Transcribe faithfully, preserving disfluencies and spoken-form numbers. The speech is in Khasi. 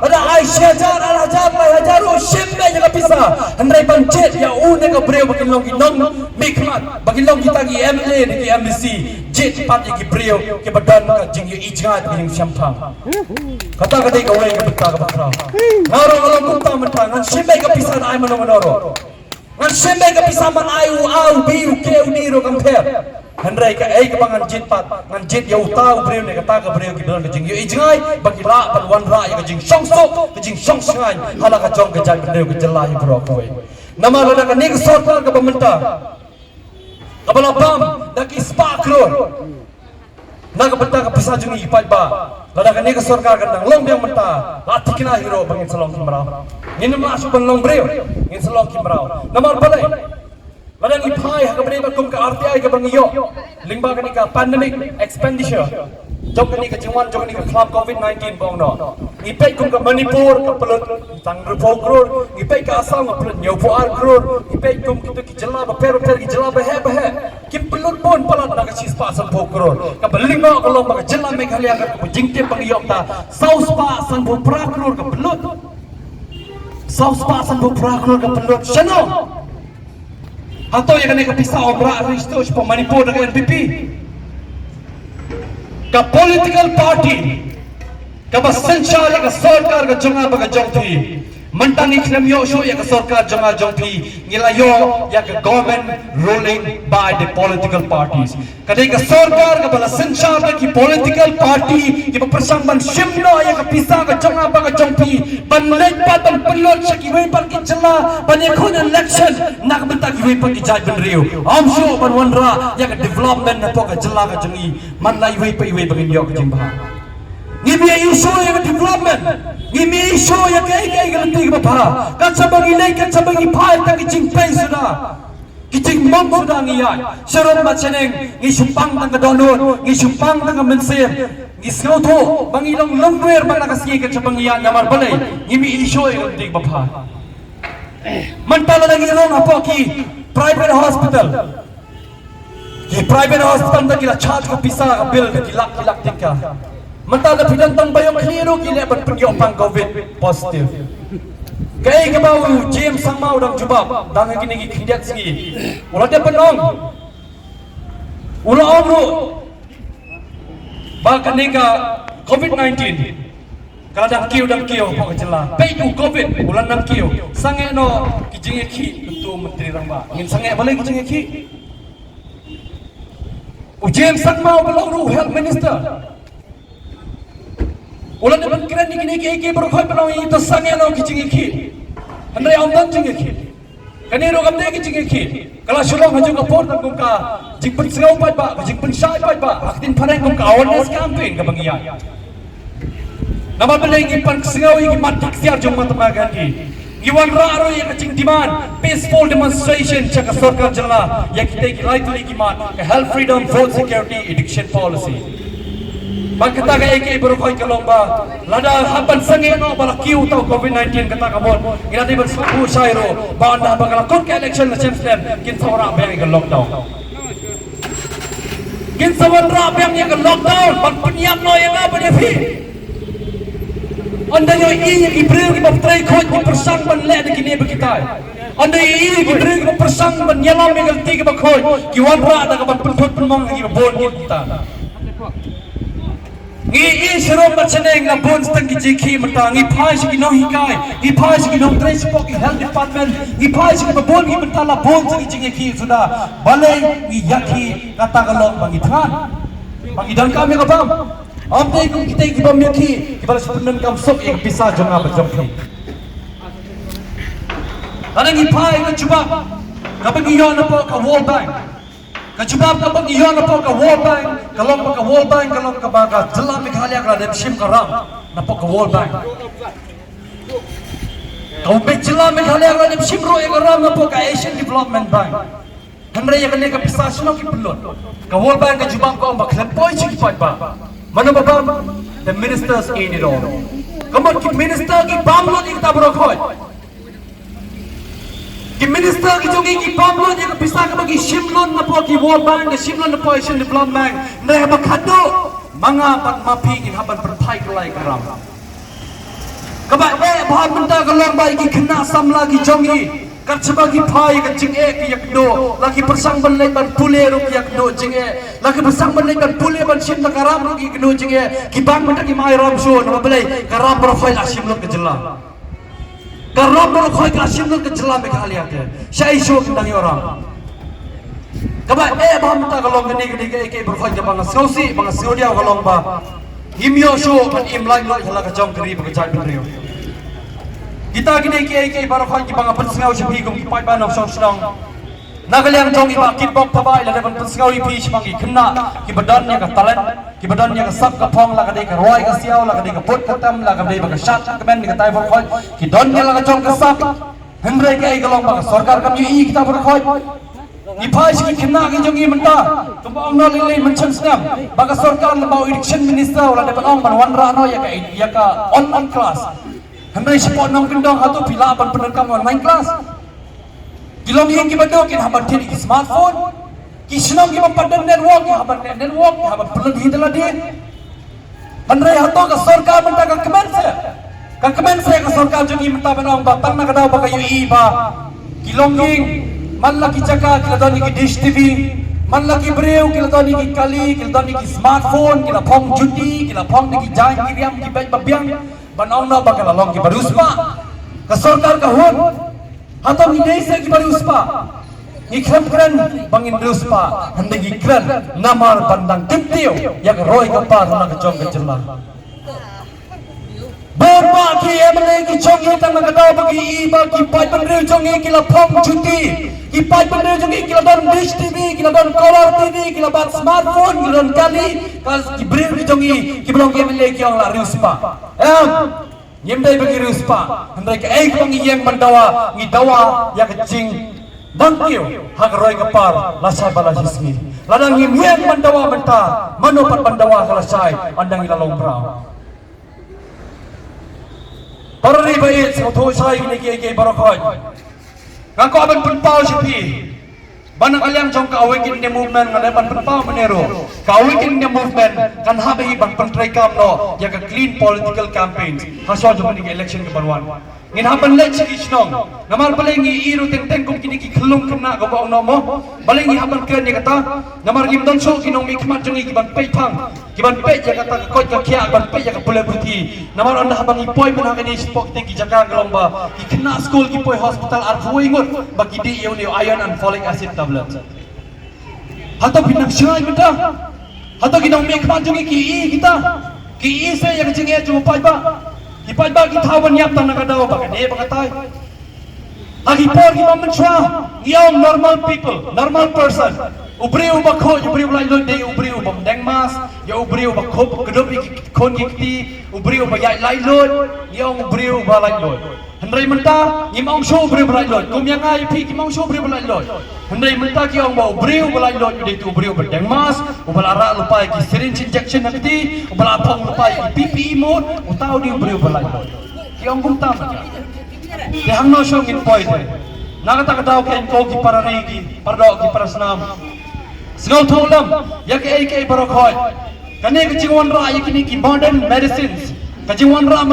Lada ai shi hajar, ar hajar, lai hajar ruh, shim beit ïa ka pisa. Hynrei ban jied ïa une ka briew ba kin long ki nongmihkhmat, ba kin long kita ki M L A ne ki M D C, jied pat ïa ki briew kiba don ka jingïohi jngai, ka jingshemphang. Kata ka dei kawei ka bynta kaba khraw. Nga ruh nga long kumta mynta, ngan shim beit ka pisa na ai mano mano ruh. Ngan shim beit ka pisa ban ai u A, u B, u C, u D ruh kam pher. Hynrei kaei kaba ngan jied pat, ngan jied ïa uta u briew ne kata ka briew kiba don ka jingïohi jngai, ba ki lah ban wanrah ïa ka jingshongsuk, ka jingshongshngaiñ ha la ka jong ka jaitbynriew ka jylla hi baroh kawei. Namar lada kane ka sorkar kaba mynta, kaba la bam da ki spah klur, na ka bynta ka pisa jong ngi ki paidbah, lada kane ka sorkar kan dang long biang mynta, la thikna hi ruh ba ngin sa long ki mraw. Ngin ym lah shuh ban long briew, ngin sa long ki mraw. Namar balei? Lada ngi phai ha kaba dei bad kum ka R T I kaba ngi ïoh lyngba kane ka pandemic expenditure jong kane ka jingwan jong kane ka khlap covid nineteen ba ong noh, ngi peit kum ka Manipur ka pynlut tang hynriewphew klur, ngi peit ka Assam ka pynlut hynñiewphew ar klur, ngi peit kum kito ki jylla bapher bapher, ki jylla baheh baheh, kim pynlut bun palat na ka shispah sanphew klur. Kaba lyngngoh ka long ba ka jylla Meghalaya, kaba jingtip ba ngi ïoh mynta, saw spah sanphew phra klur ka pynlut. Saw spah sanphew phra klur ka pynlut. Shano? Hato ïa kane ka pisa ym rah ri shuh shapoh Manipur da ka N P P? Ka political party kaba synshar ïa ka sorkar ka jong nga bad ka jong phi. Mynta ngi khlem ïoh shuh ïa ka sorkar jong nga jong phi, ngi la ïoh ïa ka government ruling by the political parties. Ka dei ka sorkar kaba la synshar da ki political party kiba pyrshang ban shim noh ïa ka pisa ka jong nga bad ka jong phi, ban leit pat ban pynlut sha kiwei pat ki jylla ban ïakhun election na ka bynta kiwei pat ki jaitbynriew. Ym shuh ban wanrah ïa ka development napoh ka jylla ka jong ngi. Man la iwei pa iwei ba ngin ïoh ka jingbha. Ngim ïa issue ïa ka development. Ngim ïa issue ïa kaei kaei ka lynti kaba bha. Kat shaba ngi leit, kat shaba ngi phai, tang ki jingpei suda, ki jingmong suda ngi ïaid. Sharum bad shaneng, ngi shu pang tang ka dohnud, ngi shu pang tang ka mynsiem. Ngi sngewthuh ba ngi long longduwir man la ka sngi, kat shaba ngi ïaid. Namar balei? Ngim ïa issue ïa ka lynti kaba bha. Mynta lada ngi rung hapoh ki private hospital, ki private hospital mynta ki la charge ka pisa, ka bill da ki lak ki lak tyngka. Mynta lada phi don tang biopsy ruh ki leh ban pynïoh pang covid positive. Kaei kaba u James Sangma u dang jubab, dang ha kine ki khyndiat sngi, u la dep ban ong, u la ong ruh ba kane ka covid nineteen ka la dang kiew dang kiew hapoh ka jylla. Peit, u covid u la nang kiew. Sangeh noh ki jingïakhih, kyntu Myntri Rangbah. Ngin sangeh balei ki jingïakhih? U James Sangma uba long ruh health minister, u la dep ban kren ïa kine kiei kiei baroh khoit, ba long ïa to sangeh noh ki jingïakhih. Hynrei ym don jingïakhih. Kane ruh kam dei ka jingïakhih. Ka la shu long ha kajuh ka por tang kum ka jingpynsngew paidbah, ka jingpynshai paidbah, ha ka ktien phareng kum ka awareness campaign kaba ngi ïaid. Namar balei? Ngi pynsngew ïa ki mat ki ksiar jong u Mahatma Gandhi. Ngi wanrah ruh ïa ka jingdemand peaceful demonstration sha ka sorkar jylla ïa kitei ki lai tylli ki mat, ka health freedom, food security, education policy. Bad kata kaei kaei baroh khoit ka long ba lada hap ban sangeh noh ba la kiew uta u covid nineteen, kata ka mut ngi la dei ban sngewthuh shai ruh ba ynda haba ka la kut ka election la shem slem, kin sa wanrah biang ïa ka lockdown. Kin sa wanrah biang ïa ka lockdown ban pynïap noh ïa nga bad ïa phi. Ynda ïohi ïa ki briew kiba trei khuid ki pyrshang ban leh da kine ba kitai. Ynda ïohi ïa ki briew kiba pyrshang ban ïalam ïa ka lynti kaba khuid, ki wanrah da kaba pynthut pynmong ha kiba bun ki bynta. Ngi ïohi sharum bad shaneng la bun steng ki jingïakhih mynta. Ngi phai sha ki nonghikai, ngi phai sha ki nongtrei shapoh ki health department, ngi phai sha kiba bun ki bynta, la bun steng ki jingïakhih suda. Balei ngi ïakhih? Kata ka long ba ngi thngan, ba ngi donkam ïa ka bam. Ym dei kum kitei ki bym ïakhih, kiba la shu pyndonkam suk ïa ka pisa jong nga bad jong phi. Lada ngi phai ka jubab kaba ngi ïoh napoh ka World Bank, ka jubab kaba ngi ïoh napoh ka World Bank ka long ba ka World Bank ka long kaba ka jylla Meghalaya ka la dep shim ka ram napoh ka World Bank. Ka jylla Meghalaya ka la dep shim ruh ïa ka ram napoh ka Asian Development Bank. Hynrei ïa kane ka pisa shano ki pynlut? Ka World Bank ka jubab ka ong ba khlem poi sha ki paidbah. Mano ba bam? The ministers ate it all. Ka mut ki minister ki bam lut ïa kata baroh khoit. Ki minister ki jong ngi ki bam lut ïa ka pisa kaba ki shim lut napoh ki World Bank, ki shim lut napoh Asian Development Bank. Hynrei haba khadduh ma nga bad ma phi ngin hap ban pynphai kylla ïa ka ram. Kaba eh bha mynta ka long ba ïa ki khynnah samla ki jong ngi, kat shaba ki phai ka jingeh ki ïakynduh, la ki pyrshang ban leit ban pule ruh ki ïakynduh jingeh, la ki pyrshang ban leit ban pule ban shim da ka ram ruh ki ïakynduh jingeh, ki bang mynta ki mai ram shuh, namar balei? Ka ram baroh khoit la shim lut ka jylla. Ka ram baroh khoit ka la shim lut ka jylla Meghalaya te. Sha i shuh ki dang ïoh ram. Kaba eh bha mynta ka long kane, kane kaei kaei baroh khoit kaba nga sngewsih, ba nga sngewdiaw ka long ba ngim ïoh shuh ban im laitluid ha la ka jong ka ri bad ka jaitbynriew. Kita kine kiei kiei baroh khoit kiba nga pynsngew sha phi kum ki paidbah nongshong shnong. Na ka liang jong i Bah Kitbok Thabah i la dep ban pynsngew ïa phi shaphang ki khynnah kiba don ïa ka talent, kiba don ïa ka sap ka phong, la ka dei ka rwai ka siaw, la ka dei ka put ka tem, la ka dei ba ka shad ka kmen, ïa katai baroh khoit ki don ïa la ka jong ka sap. Hynrei kaei ka long ba ka sorkar kam ïohi kita baroh khoit. Ngi phai sha ki khynnah ki jong ngi mynta, kumba ong noh lei lei mynshem snem ba ka sorkar, lem ba u education minister u la dep ban ong ban wanrah noh ïa ka, ïa ka online class. Hynrei shapoh nongkyndong hato phi lah ban pyndonkam online class? Ki longïing kiba duk kin hap ban thied ïa ki smartphone. Ki shnong kiba pat don network kin hap ban leh network, kin hap ban pynlong hi da lade. Hynrei hato ka sorkar mynta ka kmen se, ka kmen se ka sorkar jong ngi mynta ban ong ba tang na ka daw ba ka ïohi ba ki longïing, man la ki jaka ki la don ïa ki dish T V, man la ki briew ki la don ïa ki kali, ki la don ïa ki smartphone, ki la phong juti, ki la phong da ki jaiñ ki riam ki beit ba biang, ban ong noh ba ka la long kiba riewspah. Ka sorkar ka hun. Hato ngi dei se kiba riewspah? Ngi khlem kren ba ngin riewspah, hynrei ngi kren namar ban dang kyntiew ïa ka roi ka par na ka jong ka jylla. Bun bah ki M L A ki jong ngi tang na ka daw ba ki i ba ki paidbynriew jong ngi ki la phong juti, ki paidbynriew jong ngi ki la don dish T V, ki la don color T V, ki la bat smartphone, ki la don kali, ka ki briew ki jong ngi kiba long ki M L A ki ong la riewspah. Em. Ngim dei ba ngi riewspah, hynrei kaei kaba ngi ïeng ban dawa, ngi dawa ïa ka jingdang kiew ha ka roi ka par lashai ba lashai sngi. Lada ngim ïeng ban dawa mynta, mano pat ban dawa ha lashai, ynda ngi la long mraw. Para ri ba ïeit, sngewthuh shai kine kiei kiei baroh khoit. Nga kwah ban pynpaw sha phi ba na ka liang jong ka Awaken India Movement, nga dei ban pynpaw mynne ruh, ka Awaken India Movement kan hap hi ban pyntreikam noh ïa ka clean political campaigns ha shuwa jong kane ka election kaban wan. Ngin hap ban leit sha ki shnong. Namar balei ngi i ruh teng teng kum kine ki khyllung khynnah kaba ong noh mo, balei ngi hap ban kren ïa kata? Namar ngim don shuh ki nongmihkhmat jong ngi ki ban peit phang, ki ban peit ïa kata ka koit ka khiah, ban peit ïa ka pule puthi. Namar ynda haba ngi poi mynta ha kane shapoh kine ki jaka, ka long ba ki khynnah skul ki poi hospital arphew wei ngut ba ki dih ïa une u iron and folic acid tablet. Hato phi nang shai mynta? Hato ki nongmihkhmat jong ngi ki i kita? Ki i se ïa ka jingeh jong u paidbah? Ki paidbah ki thaw ban ïap tang na ka daw ba kane ba katai. Ha ki por kiba mynshuwa ngi ong normal people, normal person. U briew uba khuid, u briew uba laitluid dei u briew uba pdeng mask, ïa u briew uba khup kdup ïa ki khun ki kti, u briew uba ïaid laitluid, ngi ong u briew uba laitluid. Hynrei mynta ngim ong shuh u briew uba laitluid. Kum ïa nga ïa phi kim ong shuh u briew uba laitluid. Hynrei mynta ki ong ba u briew uba laitluid u dei tu u briew uba deng mask, uba la rah lypa ïa ki syringe injection ha kti, uba la phong lypa ïa ki P P E mode, uta u dei u briew uba laitluid. Ki ong kumta mynta. Te hangno shuh ngin poi te? Na kata ka daw keiñ ko ki para ri, ki para doh, ki para snam, sngewthuh lem ïa kaei kaei baroh khoit. Kane ka jingwanrah ïa kine ki modern medicines, ka jingwanrah